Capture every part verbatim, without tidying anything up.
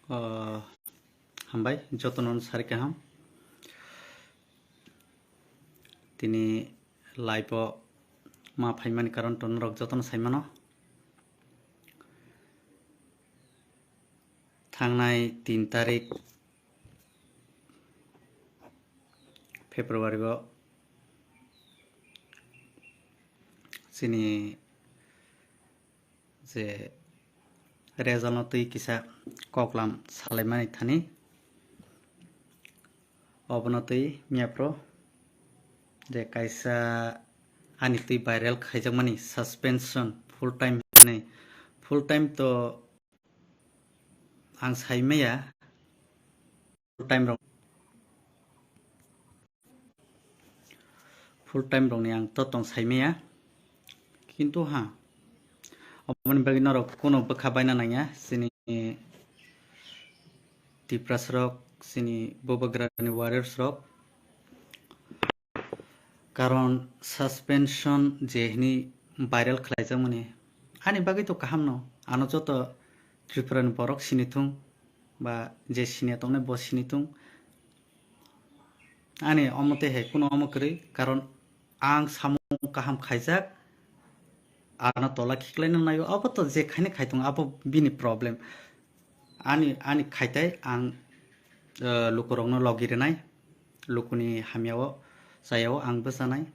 O, hambai, jotono sari kaham. Tini live o ma phaimani karon to norok jotono saimano. Thangnai tin tarik February o chini je result no twi kisa koklam salaimani thani, obono twi miya phuru je kaisa ani twi viral khaijakmani suspension full time hinwi. Full time to ang saimaya, full time rok, full time rokni ang to tong saimaya, kintu ha, oboni bagwi norok kuno bwkha baina nangya chini Tiprasarok, chini Bubagrani warriors rok. Karon suspension je hini viral khlaijak mani, ani bagwi to kaham no, ano joto Tripura ni borok sini thung ba je sini tongnai bo sini thung. Ani omo tei hai kuno omo kwrwi, karon ang samung kaham khaijak, ano tola khiklaina naio, abo to je khaini khai tongo, abo bini problem. Ani, ani khaitai ang, eh, lukurokno logi rwnai, lukuni hamyao, chayao ang bwchanai.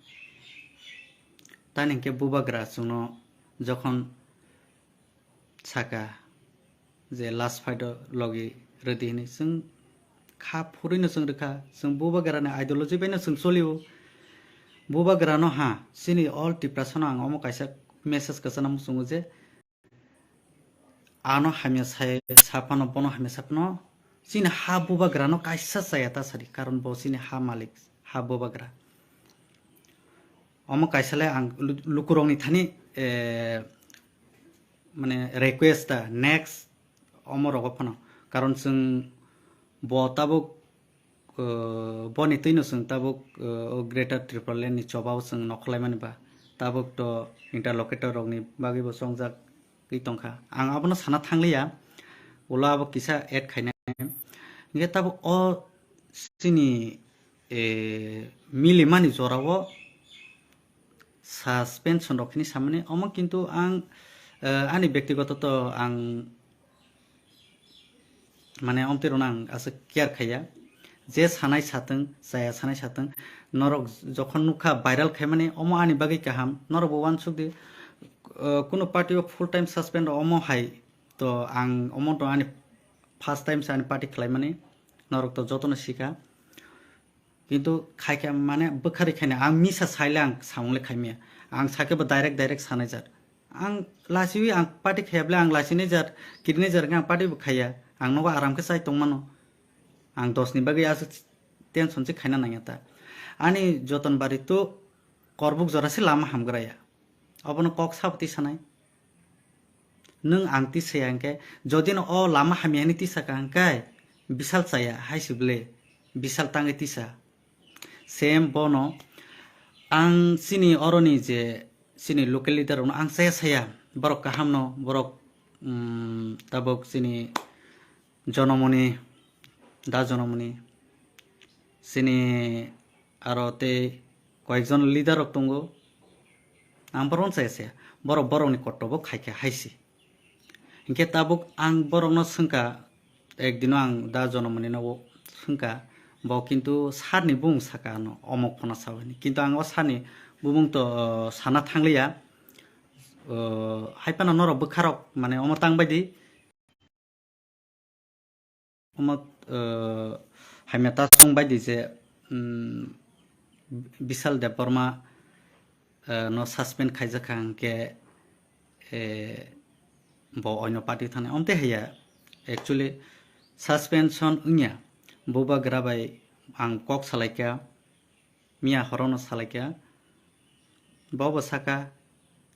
Tani hinkhe Bubagra chwngno jokhon saka je last fight o logi rwdi hinwi, chwng kha phurwino chwng rwkha, chwng Bubagrani ideology baino chwng cholio. Bubagrano ha, chini all Tiprasano ang omo kaisa message kwchana muchungo je, ano hamya sai saphano, bono hamya saphano, chini ha Bubagrano kaisa chaya ta sadi, karon bo chini ha malik, ha Bubagra. Omo kaisa le ang lu-, lukurokni thani, eh, mane request ta next omo rogo phano, karon chwng bo tabuk, eh, boni twino chwng tabuk, eh, o Greater Tipraland ni chobao chwng nokhorlaimani ba, tabuk to interlocutor rokni bagwi bo chongjak twi tongkha. Ang abono sana thangliya, ulo abo kisa add khainai. Hinkhe tabuk o chini, eh, milimani jorao suspension rok hini samani omo, kintu ang, eh, ani bektigoto to ang mane omtwi rokno ang aswk care khaiya. Je sanai satwng, chaya sanai satwng, norok jokhon nukha viral khaimani, omo ani bagwi kaham, norok bo uansuk di, eh, kunu party o full time suspend rok omo hai, to ang omo to ani first time se ani party khlaimani, norok to jotono sikha. Kintu khaikha mane bwkharwi khaina ang misa saile ang samung le khaimaya. Ang sakhe bo direct direct sanai jar. Ang lachiwi ang party khaya bole ang lachinai jar, kirinai jar ang party bo khaya. Ang nogo aram khe chai tongmano. Ang dos ni bagwi aswk tension se khaina nangya ta. Ani joton bari to korbuk jora se lama hamgraya. Obono kok sabo tisanai. Nwng ang tisaya hwnkhe, jodi no o lama hamya hwnwi tisaka hwnkhe, bisal chaya hai se bwle, bisal tangwi tisa. Same bono ang chini oroni je chini local leader rokno ang chaya saya, borok kaham no, borok, mm, tabuk chini Jonamoni, Da Jonamoni, chini aro tei koyekjon leader rok tongo. Ang borokno chaya saya, borok borokni kotorbo khaikha hai se. Hinkhe tabuk ang borokno swngkha, ekdino ang Da Jonamoni no swngkha, bo kintu sir ni bumung saka ano, omo khona sao hwnwi. Kintu ang o sir ni bumung to, uh, sana thangliya, uh, hai phano norok bwkharok mane omo tang bai di. Omo, uh, hamya ta song bai di je, um, Bishal Debbarma, uh, no suspend khaijak kha hwnkhe, eh, bo oino party thanai. Omte haiya, actually, suspension wngya. Bubagra bai ang kok salaikha, miya horono salaikha. Bo bo saka,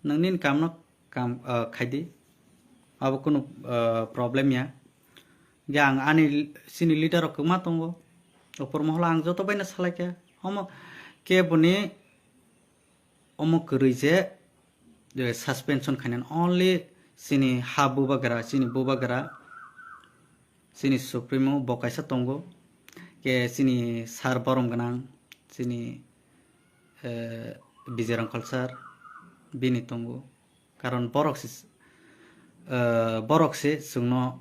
"Nwng nini kamno kam, ah, khaidi. Abo kunu, ah, problem ya." Ge ang ani chini leader rok kwma tongo. Upor moholo ang joto baino salaikha. Omo keboni omo kwrwi je, je suspension khainani only chini ha bubagra, chini bubagra, chini Supremo bo kaisa tongo, ke chini sir borom gwnang, chini, eh, Bijay Rangkhal sir bini tongo. Karon borok se, eh, borok se chwngno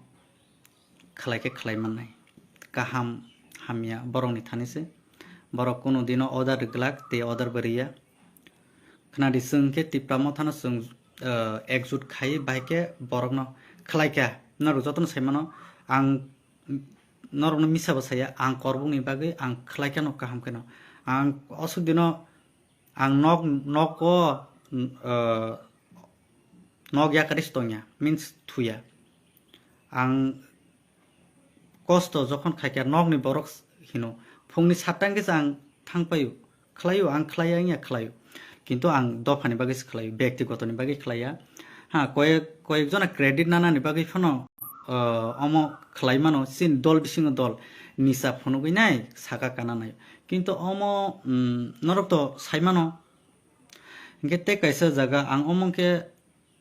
khlai khe khlai mannai. Kaham hamya borokni thani se. Borok kunu dino order rwglak tei order bo rwya. Khnadi chwng khe Tipra Mothano chwng, eh, ekjut khai bai khe borokno khlai kha. Norok jotono sai mano, ang norokno misa bo saya, ang Korbukni bagwi ang khlai kheno kaham kheno. Ang aswk dino ang nok, nok o, eh, nok yakari se tongya, means thuya. Ang kosto jokhon khaikha nokni borok hino, phungni satta hwnkhe se ang thangpaio, khlaio, ang khlaiya wngya khlaio. Kintu ang dophani bagwi se khlaio, bektigotoni bagwi khlaiya. Ha, koyek, koyek jona credit nanani bagwi phano, ah, omo khlai mano, chini dol bisingo dol nisa phunugwi nai saka kana nai. Kintu omo, mm, norok to sai mano. Hinkhe tei kaisa jaga ang omo khe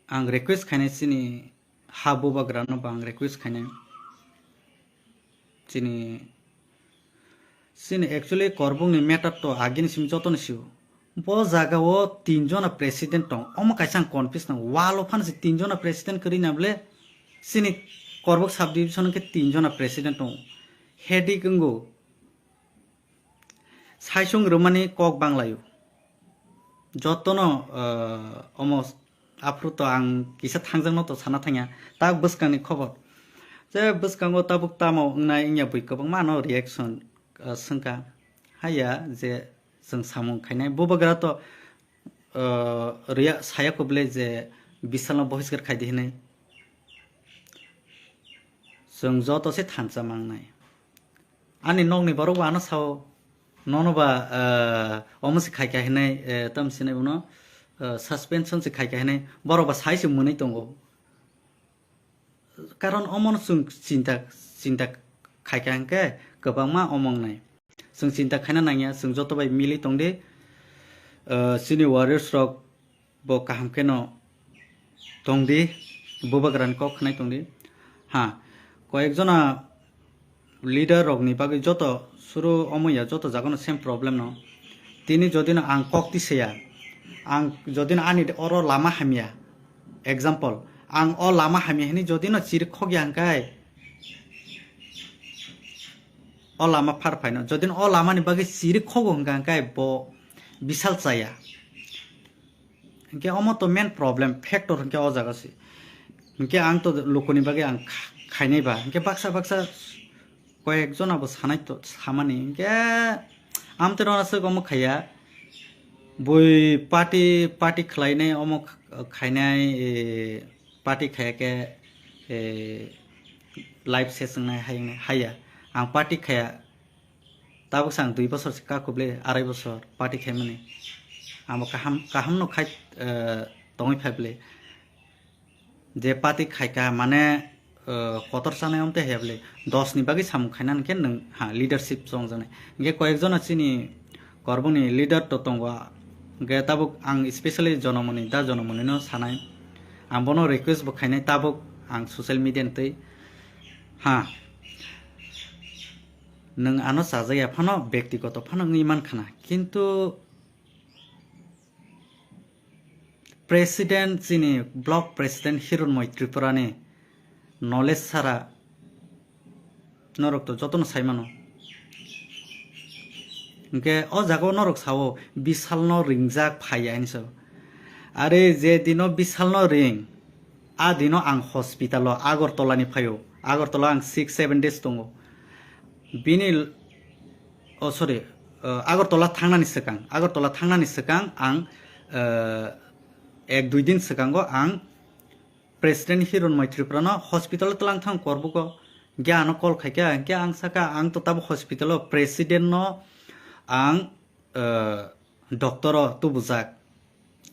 ang request khainai chini ha bubagrano bo ang request khainai. Chini, chini actually Korbukni matter to agini simi jotono sio. Bo jaga o tin jona president tong. Omo kaisa ang confuse nang. Wall o phano se tin jona president kwrwi na bole. Chini Korbuk sub division khe tin jona president tong. Headache wngo. Saisung rwmani kok banglaio. Jotono, eh, omo aphuru to ang kisa thangjakno to sana thangya. Tak bwskangni khobor. Je bwskango tabuk tamo wngnai wngya bui kwbangma ano reaction, eh, swngkha. Haiya je chwng samung khainai. Bubagra to, eh, rwya saya kubule je Bishalno bohiskar khaidi hinwi. Chwng joto se thansa mangnai. Ani nokni borok bo ano sao, nono ba, eh, omo se khaikha hinwi, eh, tamo sinai bono, eh, suspension se khaikha hinwi borok ba sai se mwnwi tongo. Karon omono chwng chinta, chinta khaikha hinkhe kwbangma omo wngnai. Chwng chinta khaina nangya, chwng joto bai mili tongdi. Eh, chini warriors rok bo kaham kheno tongdi, bubagrani kok khnai tongdi. Ha, koyek jona leader rokni bagwi joto suru omo ya, joto jagano same problem no. Tini jodino ang kok tisaya, ang jodino ani oro lama hamya, example, ang o lama hamya hini jodino chiri khokya hwnkhe, o lama phar phaino, jodino o lamani bagwi chiri khogo hwnkha hwnkhe bo Bishal chaya. Hinkhe omo to main problem, factor hinkhe o jaga se. Hinkhe ang to lukuni bagwi ang kha-, khainai ba. Hinkhe baksa baksa koyek jona bo sanai to samani. Hinkhe amtwi rona swk omo khaiya. Bui party, party khlainai omo kh-, khainai, eh, party khaiya khe, eh, life se swngnai hai, haiya. Ang party khaiya. Tabuk se ang dui bosor se kakuble, arai bosor party khaimani. Ang bo kaham, kaham no khai, eh, tongwi phaible. Je party khaika mane, eh, kotor chanai omte heble. Dos ni bagwi samung khaina hinkhe nwng ha leadership chongjaknai. Hinkhe koyek jona chini Korbukni leader to tongo. Hinkhe tabuk ang specially Jonomoni, da Jonomoni no sanai. Ang bono request bo khainai tabuk ang social media ni twi. Ha. Nwng ano chajakya phano, bektigoto phano wngwi mankhana. Kintu president, chini block president Hironmoi Tripurani knowledge sara norok to jotono saimano. Hinkhe o jaga o norok sao Bishalno ringjak phaiya hinwi sao. Are je dino Bishalno ring, a dino ang hospital o Agartala ni phaio. Agartala ang six seven days tongo. Bini, oh, sorry, uh, Agartala thangnani swkang, Agartala thangnani swkang ang, uh, ek dui din swkango ang President Hironmoi Tripurano hospital o twlang thang Korbugo. Hinkhe ano call khaikha, hinkhe ang sakha, ang to tabo hospital o president no ang, uh, doctor o tubujak.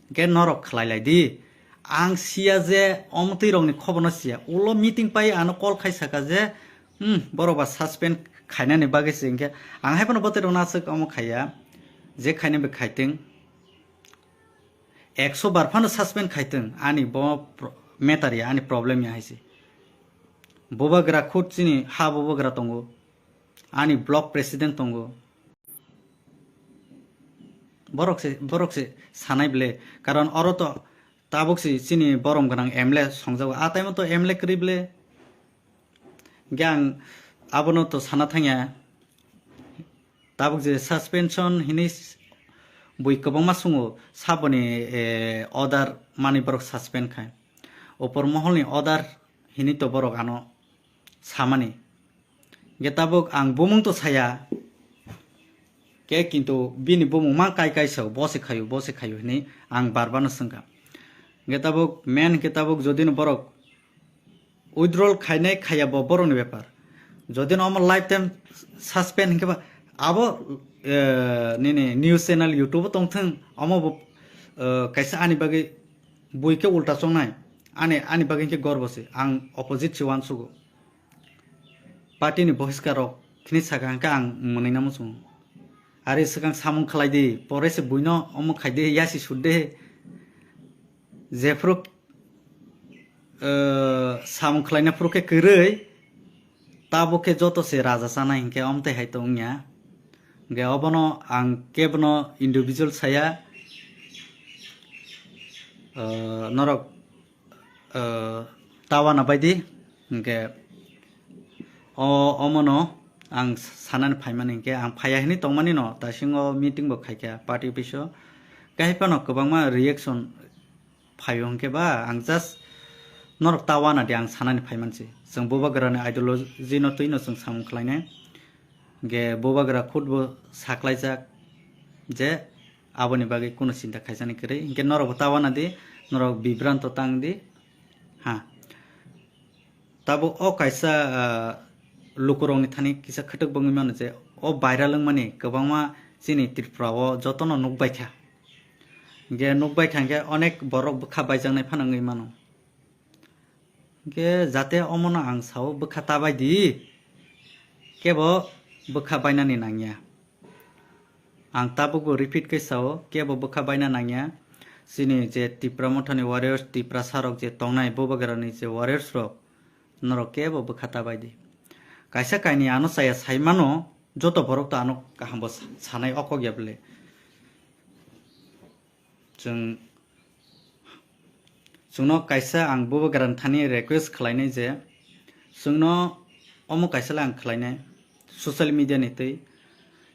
Hinkhe norok khlai lai di. Ang siya je omtwi rokni khobor no siya. Ulo meeting pai ano call khai saka je, hmm, borok ba suspend khainani bagwi se hinkhe ang hai phano bwtwi rokno aswk omo khaiya. Je khaina bai khaitwng. Ekso bar phano suspend khaitwng. Ani bo pro-, matter ya, ani problem ya hai se. Bubagra khud chini ha bubagra tongo, ani block president tongo. Borok se, borok se sanai ble, karon oro to tabuk si chini borom gwnang M L A songjago, a taimo to M L A kwrwi ble. Hingke ang abono to sana thangya. Tabuk je suspension hini s-, bui kwbangma sungo saboni, eh, order mani borok suspend khai. Opor moholni order hini to borok ano samani. Hingke tabuk ang bumung to saya. Ke kintu bini bumung ma kai kai sao, bo se khayo, bo se khayo hini ang bar bar no swngkha. Hingke tabuk main hingke tabuk jodi no borok withdrawal khainai khaiya bo borokni bepar. Jodi no omo lifetime suspend hinkhe ba abo, eh, nini news channel YouTube o tongthwng, omo bo, eh, kaisa ani bagwi bui khe ulta chongnai, ani, ani bagwi hinkhe gorbo se, ang opposite se uansugo. Party ni bohiskar rok khini saka hinkhe ang mwnwi na muchungo. Ari swkang samung khlai di, pore se buino omo khai di, yasi sut de. Jephuru, eh, samung khlaina phuru khe kwrwi, tabuk khe joto se raja chanai hinkhe omtwi hai to wngya. Hinkhe obono ang kebono individual saya, eh, norok, eh, tawana baidi, hinkhe o, omono ang sanani phaimani hinkhe ang phaiya hinwi tongmani no, dasingo meeting bo khaikha party office o, khe hai phano kwbangma reaction phaio hinkhe ba, ang just norok ta wana di ang sanani phaimansi. Chwng bubagrani ideology no twi no chwng samung khlainai. Hinkhe bubagra khud bo saklaijak je aboni bagwi kunu chinta khaisani kwrwi. Hinkhe norok bo ta wana di, norok bibranto tang di. Ha. Tabuk o kaisa, ah, lukurokni thani kisa khwtwk bwngwi mano je o viral wngmani kwbangma chini Tripura o jotono nukbaikha. Hinkhe nukbaikha hinkhe onek borok bwkha baijaknai phano wngwi mano. Hinkhe jate omono ang sao bwkha ta bai di, kebo bwkha bainani nangya. Ang tabukbo repeat khe sao, kebo bwkha baina nangya. Chini je Tipra Mothani warriors, Tiprasa rok je tongnai, bubagrani je warriors rok, norok kebo bwkha ta bai di. Kaisa kainwi ano chaya sai mano, joto borok to ano kaham bo sa-, sanai o kok ya bwle. Chwng, chwngno kaisa ang bubagrani thani request khlainai je, chwngno omo kaisa le ang khlainai social media ni twi,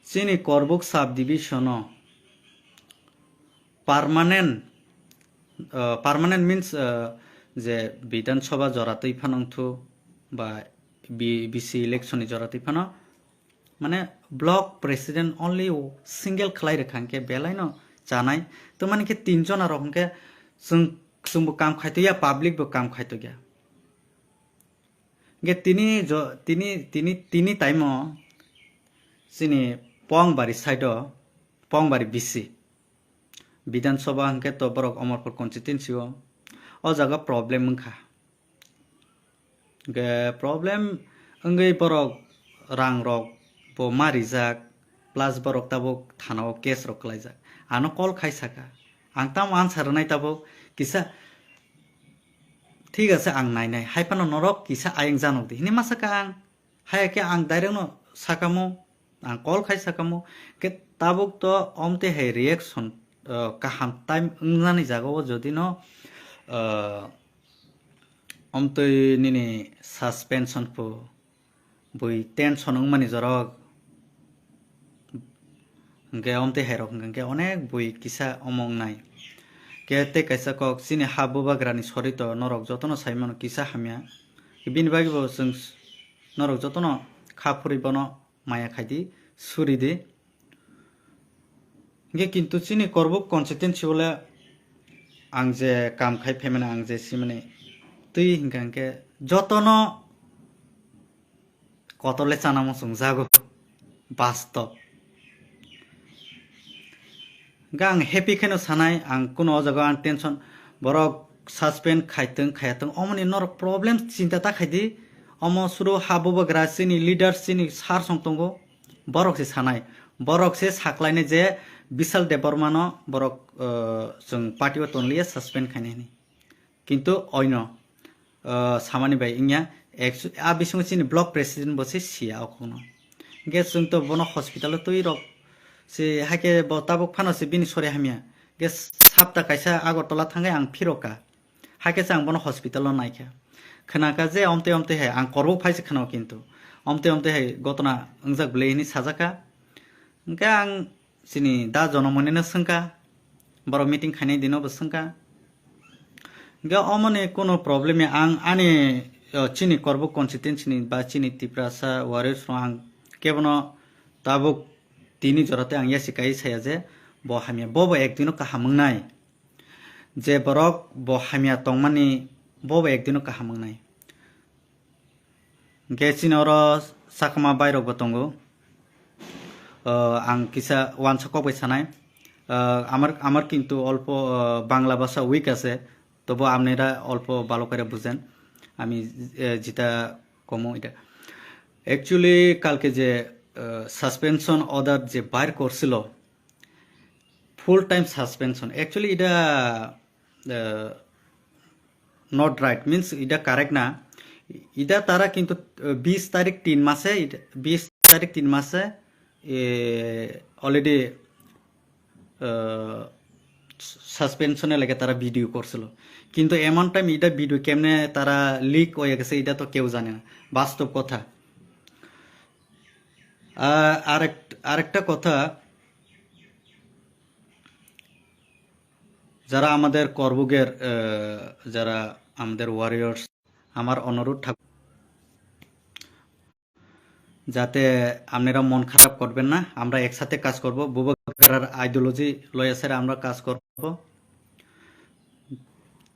chini Korbuk sub division o permanent, uh, permanent means, uh, je Bidhan Sabha jora twi phano wngthu ba B-, B C election ni jora twi phano, mane block president only single khlai rwkha hinkhe belai no chanai. To mani khe tin jona rok hinkhe chwng, chwngbo kam khaitokya, public bo kam khaitokya. Hinkhe tini jo-, tini, tini, tini time o chini Pongbari side o, Pongbari B C, Bidhan Sabha hinkhe to borok Amarpur constituency o, o jaga problem wngkha. Hinkhe problem wngwi borok rang rok bo ma rijak, plus borok tabuk thana o case rok khlaijak. Ano call khai saka, ang tamo answer rwnai tabuk kisa, thik ase ang nainai, hai phano norok kisa ayang janok di hinwi ma saka ang. Haya khe ang direct no sakamo, ang call khai sakamo, khe tabuk to omtwi hai reaction, uh, kaham time wngnani jaga o jodi no, uh, omtwi nini suspension pho bui tension wngmani jorok. Hinkhe omtwi hairok hinkhe onek bui kisa omong nai. Khe tei kaisa kok chini ha bubagrani sorito norok jotono sai mano kisa hamya. Bini bagwi bo chwng s-, norok jotono kha phurwi bono maya khai di, suri di. Hinkhe kintu chini Korbuk constituency o le ang je kam khai phaimani, ang je simani twi hinkha hinkhe jotono kotor le chana muchung jago, bastob. Hinkhe ang happy kheno sanai, ang kuno o jaga ang tension, borok suspend khaitwng khayatwng, omoni norok problem chinta ta khaidi, omo suru ha bubagra chini leader chini sir song tongo, borok se sanai, borok se saklainai je Bishal Debbarma no borok, uh, chwng party o tonliya suspend khainai hinwi. Kintu oino, uh, samani bai wngya, Actu-, a bisingo chini block president bo se siya o kokno. Hwnkhe chwng to bono hospital o twi rok se, haikhe bo tabuk phano se bini sori hamya. Hwnkhe sapta kaisa Agartala thangwi ang phirokha. Haikhe se ang bono hospital o naikha. Khwnakha je omtwi omtwi hai, ang korbuk phai se khwnao kintu. Omtwi omtwi hai gotona wngjak bwlwi hwnwi sajakha. Hwnkhe ang chini da Jonomonino swngkha, borok meeting khainai dino bo swngkha. Hwnkhe omoni kuno problem ya, ang ani, o, chini Korbuk constituency ni ba chini Tiprasa warriors rok ang kebono tabuk tini jora tei ang yasi kai saya je bo hamya, bo bo ek dino kaham wngnai. Je borok bo hamya tongmani bo bo ek dino kaham wngnai. Hwnkhe chini oro sakma bairokbo tongo. Ah, ang kisa uansa kok bai sanai. Ah, আমার, আমার কিন্তু অল্প, ah, বাংলা ভাষা weak আছে, তবু আপনারা অল্প ভালো করে বুঝেন। আমি, eh, যেটা কমো এটা। Actually কালকে যে, ah, suspension order যে বাইর করছিল, full time suspension। Actually এটা, ah, not right, means এটা correct না। এটা তারা কিন্তু, আহ, বিশ তারিখ তিন মাসে, এটা বিশ তারিখ তিন মাসে, এ, already, আহ, suspension এ লাগে তারা ভিডিও করছিল। কিন্তু এমন টাইম এটা ভিডিও কেমনে তারা লিক হয়ে গেছে, এটা তো কেউ জানে না, বাস্তব কথা। আহ, আরেক-, আরেকটা কথা, যারা আমাদের করবুগের, আহ, যারা আমাদের ওয়ারিয়র্স, আমার অনুরোধ থাকবে, যাতে আপনারা মন খারাপ করবেন না, আমরা একসাথে কাজ করব। বুবাকার আইডিওলজি লয়া স্যার আমরা কাজ করব।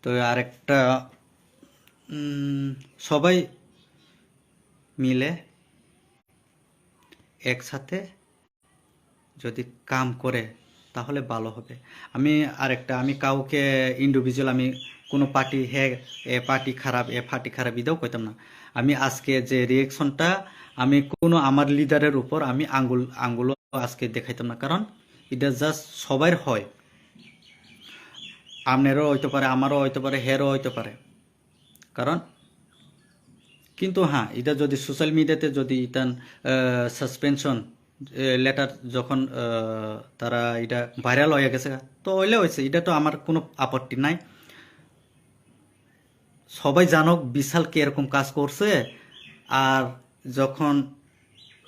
তো আরেকটা, উম, সবাই মিলে একসাথে যদি কাম করে তাহলে ভালো হবে। আমি আরেকটা, আমি কাউকে ইন্ডিভিজুয়াল, আমি কোনো পার্টি, হে এ পার্টি খারাপ, এ পার্টি খারাপ, এটাও কইতাম না। আমি আজকে যে রিয়েকশনটা, আমি কোনো আমার লিডারের উপর আমি আঙ্গুল, আঙ্গুলও আজকে দেখাইতাম না, কারণ এটা জাস্ট সবার হয়। আপনারও হইতে পারে, আমারও হইতে পারে, হেরও হইতে পারে। কারণ কিন্তু হ্যাঁ, এটা যদি সোশ্যাল মিডিয়াতে যদি ইতান, আহ, সাসপেনশন, এ, লেটার যখন, আহ, তারা এটা ভাইরাল হয়ে গেছে, তো হইলে হয়েছে, এটা তো আমার কোনো আপত্তি নাই। সবাই জানুক বিশাল কিরকম কাজ করছে। আর যখন,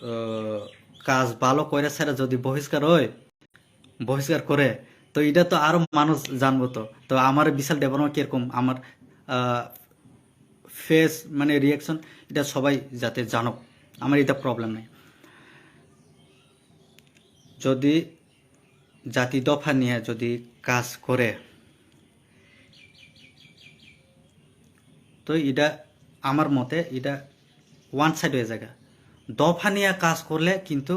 আহ, কাজ ভালো করে সেটা যদি বহিষ্কার হয়, বহিষ্কার করে, তো এটা তো আরো মানুষ জানবো তো। তো আমার বিশাল ডেভেলপমেন্ট কিরকম, আমার, আহ, ফেস মানে রিয়াকশন, এটা সবাই যাতে জানুক, আমার এটা প্রবলেম নেই। যদি জাতি দফা নিয়ে যদি কাজ করে, তো এটা আমার মতে এটা ওয়ান সাইড হয়ে যায়। দফা নিয়ে কাজ করলে কিন্তু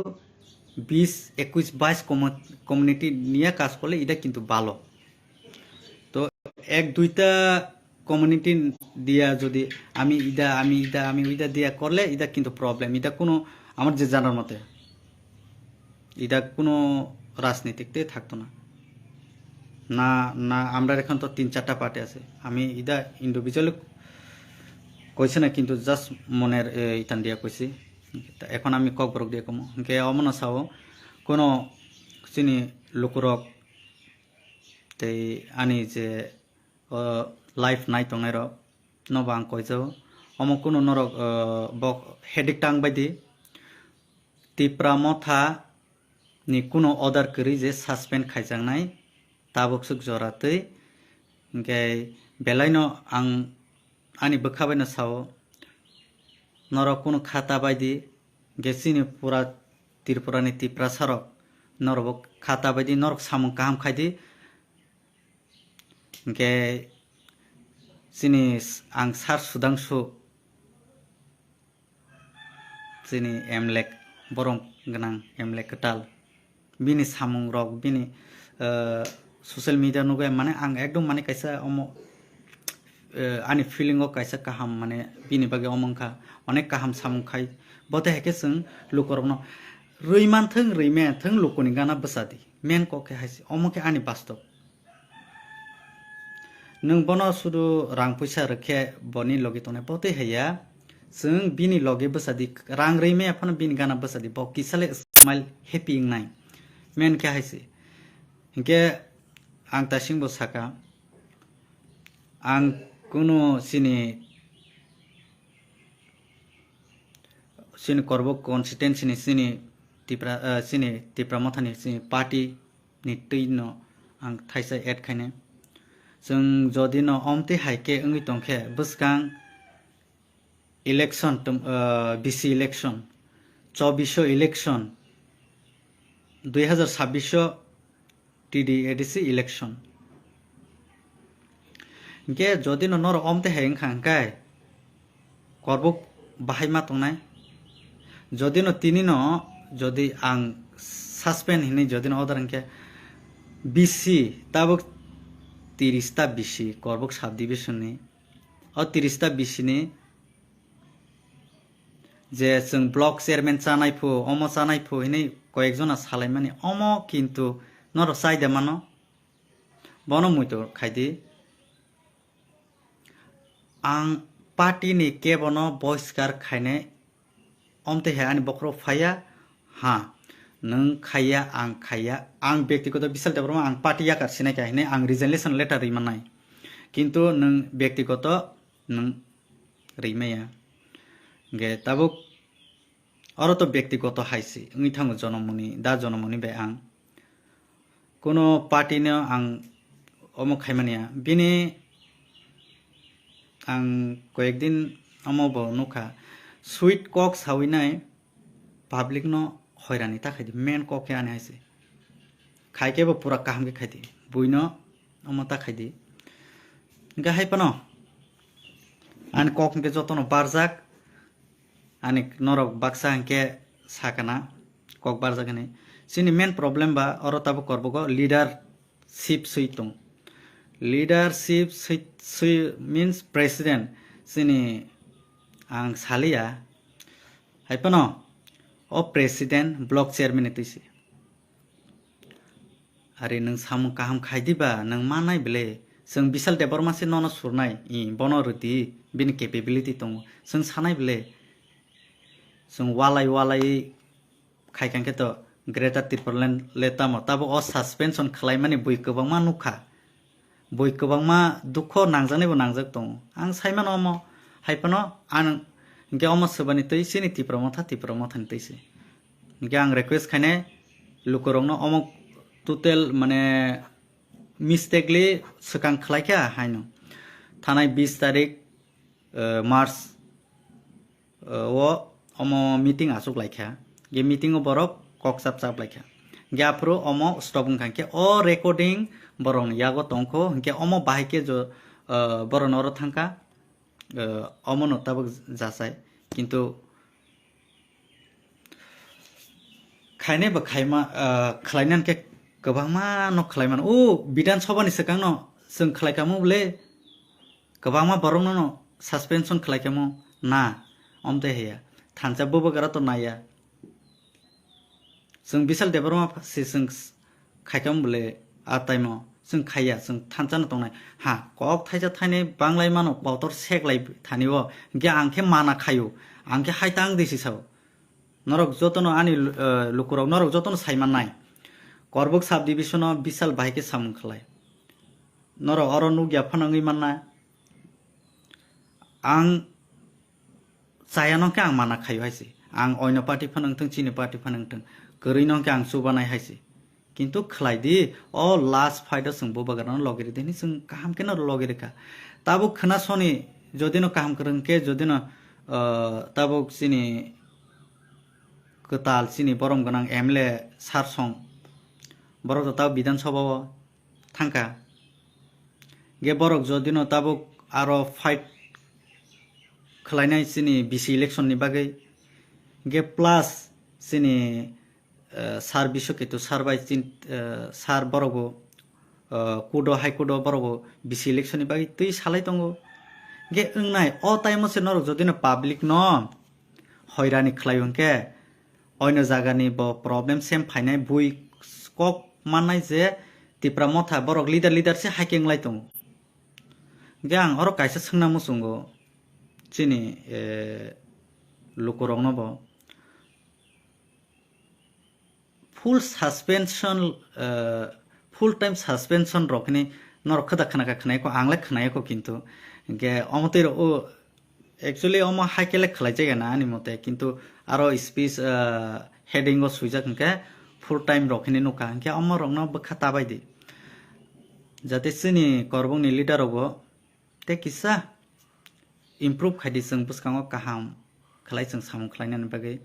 বিশ, একুশ, বাইশ কমিউনিটি নিয়ে কাজ করলে এটা কিন্তু ভালো। তো এক দুইটা কমিউনিটি দিয়া যদি আমি ইদা, আমি ইদা, আমি ইদা দিয়া করলে এটা কিন্তু প্রবলেম। এটা কোনো, আমার যে জানার মতে, এটা কোনো রাজনীতিতে থাকতো না। না, না, আমরা এখন তো তিন চারটা পার্টি আছে। আমি এটা ইন্ডিভিজুয়ালি কইছি না, কিন্তু জাস্ট মনের, এ, ইতান দিয়া কইছি। তা এখন আমি ককবরক দিয়া কমো। হংকে অমনো সাও, কোনো চিনি লোকরক, তেই আনি যে, ও, লাইফ নাই tongnai rok, nobo ang koijago. Omo kunu norok, o, bok hedik tang bai di. Tipra Motha ni kunu order kwrwi je suspend khaijaknai tabuk swk jora twi. Hwnkhe belai no ang ani bwkha bai no sao, norok kunu kha ta bai di, hwnkhe chini pura Tripura ni Tiprasa rok norok bo kha ta bai di, norok samung kaham khai di. Hwnkhe chini s-, ang Sir Sudhangshu, chini M L A, borom gwnang M L A kwtal, bini samung rok, bini, eh, social media nugwi mane ang ekdom mane kaisa omo, eh, ani feeling o kaisa kaham mane bini bagwi omo wngkha, onek kaham samung khai. Bo tei hai khe chwng lukurokno rwi manthwng, rwi manthwng lukuni gana bwsa di, main kok khe hai se, omo khe ani bastob. Nwng bono sudu rang puisa rwkhe boni logi tongnai, bo tei haiya. Chwng bini loge bwsadi, rang rwi maya phano bini gana bwsadi, bo kisale smile happy wngnai. Men khe hai se. Hinkhe ang tasingbo saka, ang kunu chini, chini Korbuk constituency ni chini Tipra, eh, chini Tipra Motha ni chini party ni twi no ang thaisa add khainai. Chwng jodi no omtwi hai khe wngwi tongkhe bwskang election, tum-, ah, B C election, chobbish election, dui hazar sabbish T D A D C election. Hinkhe jodi no norok omtwi hai wngkha hinkhe Korbuk bahai ma tongnai. Jodi no tini no jodi ang suspend hinwi jodi no order hinkhe B C tabuk tiris ta B C Korbuk subdivision ni, o tiris ta B C ni je chwng block chairman chanai phu, omo chanai phu hinwi koyek jona salaimani, omo kintu norok chai de mano, bono muitu khai di. Ang party ni kebo no boiskar khainai, omtwi hai ani bokhorok phaiya, ha, nwng khaiya, ang khaiya, ang byaktigoto Bishal Debbarma ang party yakar sinai kha hinwi ang resignation letter rwi mannai, kintu nwng byaktigoto nwng rwi maya. Hingke tabuk oro to byaktigoto hai se wngwi thango jonomoni, da jonomoni bai ang. Kuno party no ang omo khaimani ya. Bini ang koyek din omo bo nukha. Sweet kok sawi nai public no hoirani ta khai di. Main kok khe ani hai se. Khai khe bo pura kaham khe khai di. Buino omo ta khai di. Hingke hai phano ani kok hingke jotono barjak. Ani norok baksa hingke sakana kok barjak hinwi. Chini main problem ba oro tabuk Korbugo leadership swi tong. Leadership swi, swi means president. Chini ang saliya. Hai phano o president block chairman ni twi se. Ari nwng samung kaham khai di ba, nwng manai bele. Chwng Bishal Debbarma se nono surnai, i, bono rwdi, bini capability tongo. Chwng sanai bele. Chwng walai walai khai kang khe to Greater Tipraland le tamo. Tabo o suspension khlaimani bui kwbangma nukha. Bui kwbangma dukho nangjaknai bo nangjak tongo. Ang sai mano omo, hai phano ang hingke omo swbani twi chini Tipra Motha, Tipra Motha ni twi se. Hingke ang request khainai lukurokno omo total mane mistakenly swkang khlai kha haino. Thanai bis tarik, eh, March, eh, o omo meeting achuk lai kha. Ge meeting o borok kok chap chap lai kha. Ge aphuru omo stop wng kha. Hingke o recording borokni yago tong kho. Hingke omo bahai khe jo, eh, borokno oro thang kha. Eh, omono tabuk jasai. Kintu khainai bo khaima, ah, khlainani khe kwbangma no khlai mano. O Bidhan Sabha ni swkang no chwng khlai kamo bole kwbangma borok no suspension khlai kamo na, omte heya thansa bubagra to naiya. Chwng Bishal Debbarma se chwng khaikam bole a time o chwng khaiya, chwng thansa no tongnai. Ha, kok thaisa thainai banglai mano, kotor seklai thani o, hingke ang khe mana khaio, ang khe hai tang disi sao. Norok jotono ani, eh, lukurok norok jotono sai mannai. Korbuk subdivision o Bishal bahai khe samung khlai. Norok oro nukya phano wngwi manna. Ang chaya no khe ang mana khaio hai se. Ang oino party phano wngthung, chini party phano wngthung. Kwrwi no khe ang chubanai hai se. Kintu khlai di, o last fight o chwng bubagra no logi ridi hinwi chwng kaham khe no logi rikha. Tabuk khwna soni jodi no kaham kwrwng khe, jodi no, ah, tabuk chini kwtal chini borom gwnang M L A sar song, borok to tabuk Bidhan Sabha o thangkha. Ge borok jodi no tabuk aro fight khlainai chini B C election ni bagwi. Ge plus chini, eh, sar Biswaketu sar bai chin, eh, sar borok bo, eh, court o, High Court o borok bo B C election ni bagwi twi salai tongo. Ge wngnai o time o se norok jodi no public no hoirani khlai hwnkhe, oino jagani bo problem sem phainai bui kok mannai je Tipra Motha borok leader leader se hai khe wnglai tongo. Hingke ang oro kaisa swngna muchungo, chini, eh, lukurokno bo full suspension, eh, full time suspension rok hini norok khwda khna kha khnaiko, ang le khnaiko, kintu hwnkhe omo twi rok o actually omo hai khe le khwlai jagana ani mote, kintu aro speech, eh, heading o swijak hwnkhe full time rok hini nukha, hwnkhe omo rokno bwkha ta bai di, jate chini korbokni leader rok bo tei kisa improve khai di, chwng bwskango kaham khlai chwng samung khlainani bagwi.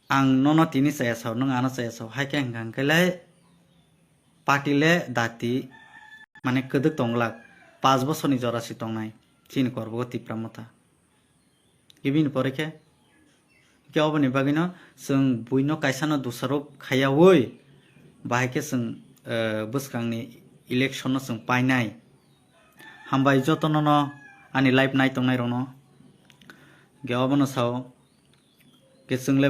Ang nono tini chaya sao, nwng ano chaya sao, hai khe hwnkha hwnkhe le party le dati, mane kwdwk tong glak, paanch bosorni jora se tongnai chini korbogo Tipra Motha. Ibini pore khe, khe oboni bagwino chwng buino kaisano dusarop khaiyaui, bahai khe chwng, eh, bwskangni election no chwng painai. Hambai jotono no ani live nai tongnai rokno. Ge obono sao, ge chwng le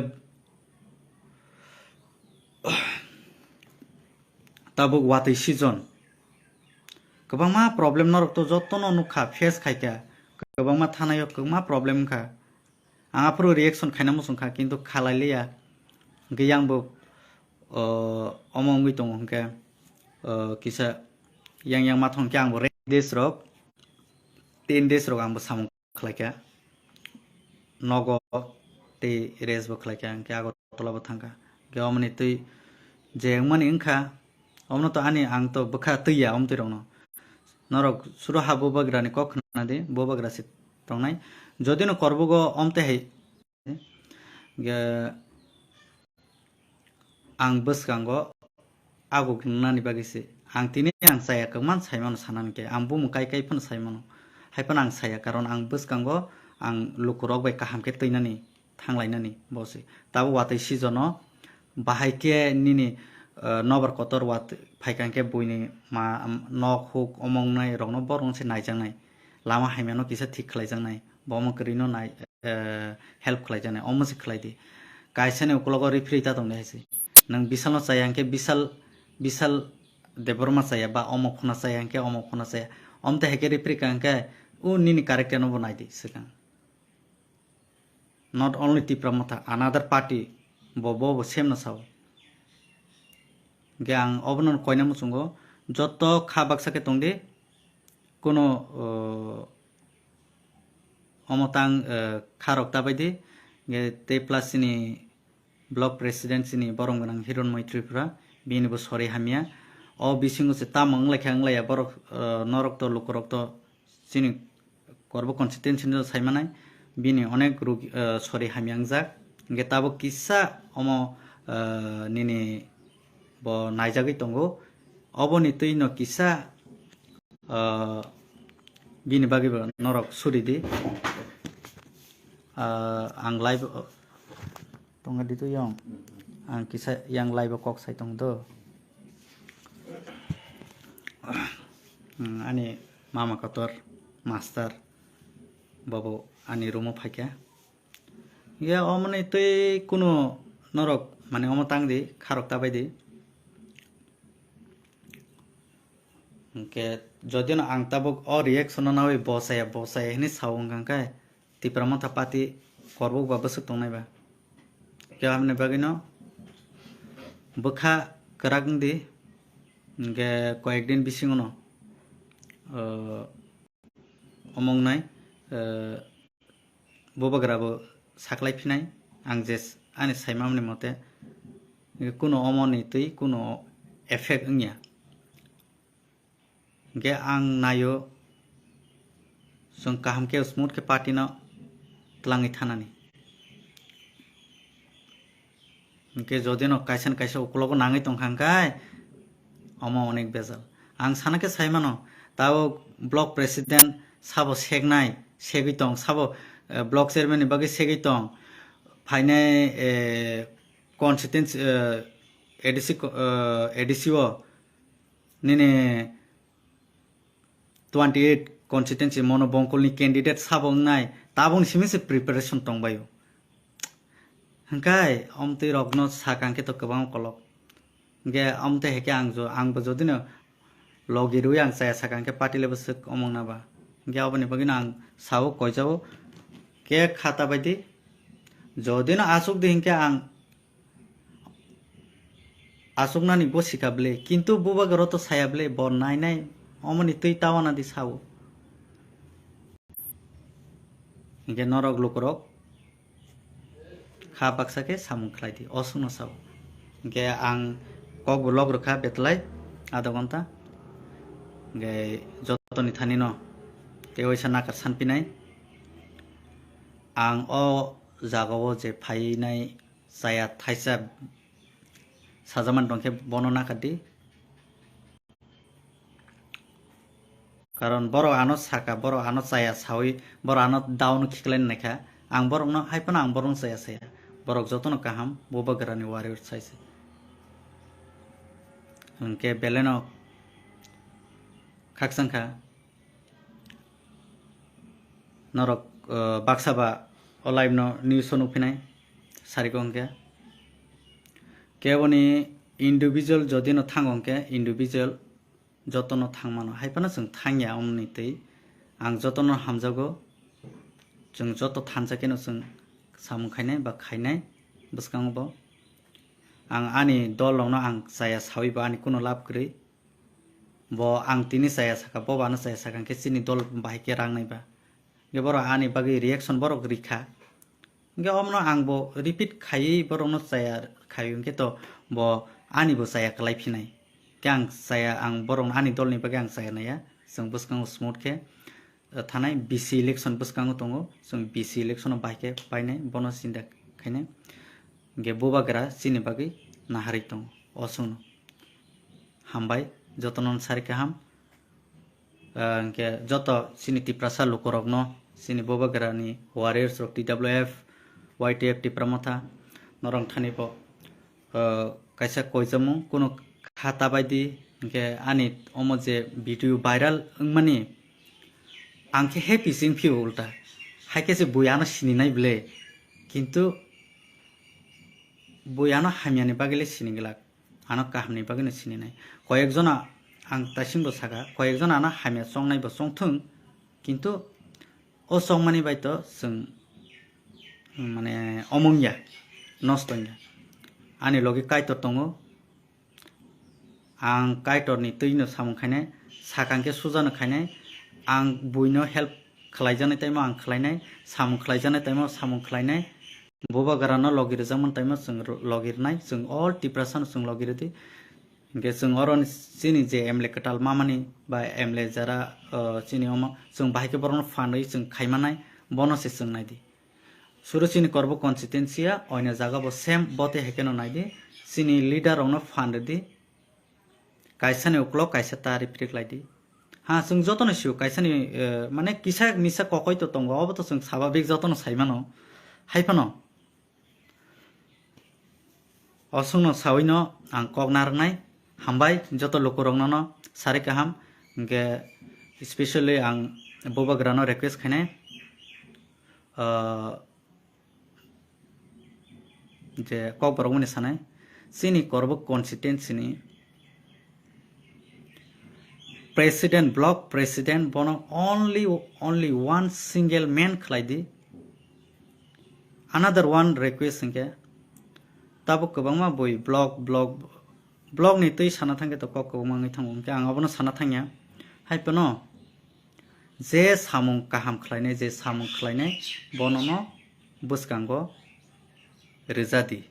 tabuk watwi season, kwbangma problem norok to jotono nukha, face khaikha, kwbangma thanaio kwbangma problem wngkha. Ang aphuru reaction khaina muchungkha, kintu khalai liya. Hwnkhe yang bo, o, omo wngwi tongo hwnkhe, o, kisa yang yang ma thong khe ang bo rest days rok, ten days rok ang bo samung khlaikha. Nogo tei rest bo khlaikha, hwnkhe Agartala bo thangkha. Hwnkhe omoni twi je wngmani wngkha, omono to ani ang to bwkha twi ya omtwi rokno. Norok suru ha bubagrani kok khna di, bubagra se tongnai. Jodi no korbugo omte hai, ge ang bwskango aguk nani bagwi se. Ang tini ang chaya kwkma sai mano sanani khe. Ang bumung kai kai phano sai mano. Hai phano ang saya, karon ang bwskango ang lukurok bai kaham khe twinani, thanglainani bo se. Tabuk watwi season o bahai khe nini, eh, nobar kotor wat phaikha khe buini ma, nok huk omong nai rokno borok se naijaknai. Lama hamya no kisa thik khlaijaknai. Bo omo kwrwi no nai, eh, help khlaijaknai. Omo se khlai di. Kaisa ni ukulogo referee ta tong de hai se. Nwng Bisal no chaya hwnkhe Bisal, Bisal Debbarma chaya ba omo khuna chaya hwnkhe omo khuna chaya. Omte hai khe referee ka hwnkhe o nini character no bo nai di swkang. Not only Tipra Motha, another party, bo, bo, bo same no sao. Hwnkhe ang obono koina muchungo, joto kha baksa khe tong di, kuno, o, omo tang, eh, kha rok ta bai di, hwnkhe tei plus chini block president chini borom gwnang Hironmoi Tripura, bini bo sori hamya. O bisingo se tamo wng lai kha wng lai ya borok, eh, norok to lukurok to chini Korbo constituency no sai manai, bini onek ruk, eh, sori hamya wngjak. Hwnkhe tabuk kisa omo, eh, nini bo naijagwi tongo. Oboni twi no kisa, eh, bini bagwi bo norok suri di. Eh, ang live, Tongga ditu yong. Ang kisa yang live o kok sai tong do. Hmm, ani mama kotor, master, bobo ani room o phaikha. Ya, omoni twi kuno norok, mane, omo tang di, kharok ta bai di. Hwnkhe, jodi no ang tabuk o reaction no nawi bo chaya, bo chaya hinwi sao wngkha khe, Tipra Motha Party korbuk ba bwswk tongnai ba. Khe aboni bagwi no bwkha kwrak wng di, hwnkhe koyek din bisingo no, o, omo wngnai, o, bubagra bo saklai phinai, ang je ani saimani mote, kuno omoni twi kuno effect wngya. Hwnkhe ang naio, chwng kaham khe smooth khe party no twlangwi thanani. Hwnkhe jodi no kaisa na kaisa ukulogo nangwi tongkha hwnkhe, omo onek bejal. Ang sana khe sai mano, tabuk block president sabo seknai, segwi tong, sabo, eh, block chairman ni bagwi segwi tong, phainai, eh, constituency, eh, A D C co-, eh, A D C o nini twenty eight constituency mono bongkolni candidate sabo wngnai, tabukni simi se preparation tongbaio. Hwnkhe omtwi rokno sakang khe to kwbangma kolok. Hwnkhe omtwi hai khe ang jo-, angbo jodino logi rwi ang chaya sakang khe party level swk omong na ba. Hwnkhe aboni bagwino ang sao koijao, Khe kha ta bai di. Jodi no asuk di hinkhe ang asuknani bo sikha bwle, kintu bubagra to saya bwle, bo nai nai omoni twi tawana di sao. Hinkhe norok lukurok kha baksa khe samung khlai di, osukno sao. Hinkhe ang kok bo lok rwkha betlai adha ghonta. Hinkhe jotoni thani no tei waisa nakar sanpinai. Ang o jagao je phainai chaya thaisa sajaman tongkhe bono nakar di. Karon borok ano saka, borok ano chaya sawi, borok ano down khiklai naikha. Ang borokno, hai phano ang borokno chaya saya. Borok jotono kaham, bubagrani warrior saisa. Hinkhe beleno khakchangkha. Norok, uh, baksa ba o live no news o nukphinai, sariko hinkhe. Keboni individual jodi no thango hinkhe individual jotono thangmano. Hai phano chwng thangya omoni twi. Ang jotono hamjago. Chwng joto thansa kheno chwng samung khainai ba khainai bwskango bo. Ang ani dol rokno ang chaya sawi ba ani kuno lab kwrwi. Bo ang tini chaya saka, bo bo ano chaya saka, hinkhe chini dol bahai khe rang nai ba. Hinkhe borok ani bagwi reaction borok rikha. Hinkhe omono ang bo repeat khaiwi borokno chaya khaio, hinkhe to bo ani bo chaya kwlai phinai. Khe ang chaya, ang borokno ani dolni bagwi ang chaya naiya. Chwng bwskango smooth khe, eh, thanai B C election bwskango tongo. Chwng B C election o bahai khe painai, bono sinda khainai. Hinkhe bubagra chini bagwi naharwi tongo. O chwngno. Hambai, jotono sari kaham. Ah, hinkhe joto chini Tiprasa lukurokno, chini bubagrani warriors rok T W F, Y T F Tipra Motha, norok thani bo, ah, kaisa koijamung, kunu kha ta bai di, hinkhe ani omo je video viral wngmani, ang khe happy se wngphio ulta. Hai khe se bui ano sininai ble, kintu bui ano hamyani bagwi le sini glak. Ano kahamni bagwino sininai. Koyekjona ang taisinbo saka, koyekjona ano hamya chongnaibo chongthwng, kintu o chongmani bai to chwng, mane, omong ya, nosto wngya. Ani logi Kaitor tongo, ang Kaitorni twino samung khainai, sakang khe sujano khainai, ang buino help khlaijaknai taimo ang khlainai, samung khlaijaknai taimo samung khlainai. Bubagrano logi rwjakmani taimo chwng ro-, logi rwnai, chwng all Tiprasano chwng logi rwdi. Hinkhe chwng oro chini je M L A kwtal mamani ba M L A jara, uh, chini omo chwng bahai khe borokno phan rwi chwng khaimanai, bono se chwng naidi. Suru chini Korbo constituency ya, oino jaga bo same bote hai kheno naidi. Chini leader rokno phan rwdi. Kaisani uklok kaisa ta riprik laidi. Ha, chwng jotono sio, kaisani, eh, mane kisa misa kokoi to tongo, obo to chwng sababik jotono saimano. Hai phano. O chwngno sawino ang kok narwknai. Hambai joto lukurokno no sari kaham. Hinkhe specially ang bubagrano request khainai. Ah, je Kokborok mani sanai, chini Korbo constituency ni president, block president, bono only, only one single man khlai di. Another one request hinkhe, tabuk kwbangma bui block, block, block ni twi sana thangkhe to kok kwbangma wngwi thango, hinkhe ang abono sana thangya. Hai phano je samung kaham khlainai, je samung khlainai, bonono bwskango rwja di.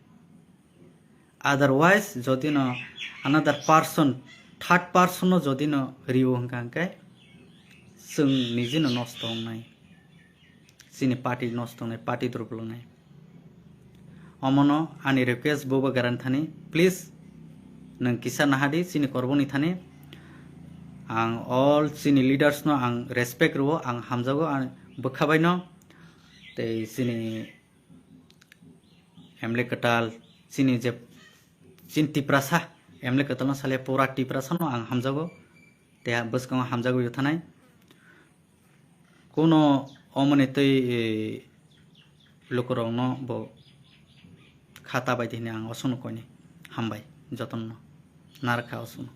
Otherwise, jodi no another person, third person no jodi no rio hwnkha hwnkhe, chwng niji no nosto wngnai. Chini party nosto wngnai, party durbolnai. Omono ani request bubagrani thani, please, nwng kisa nahadi chini Korboni thani. Ang all chini leaders no ang respect rwo, ang hamjago, ang bwkha bai no. Tei chini M L A kwtal, chini je, chini Tiprasa, M L A kwtal no salia pura Tiprasa no ang hamjago. Tei bwskango hamjagwi thanai. Kuno omoni twi, eh, lukurokno bo kha ta bai di hwnwi ang osukno koinai. Hambai jotono narwkha osukno.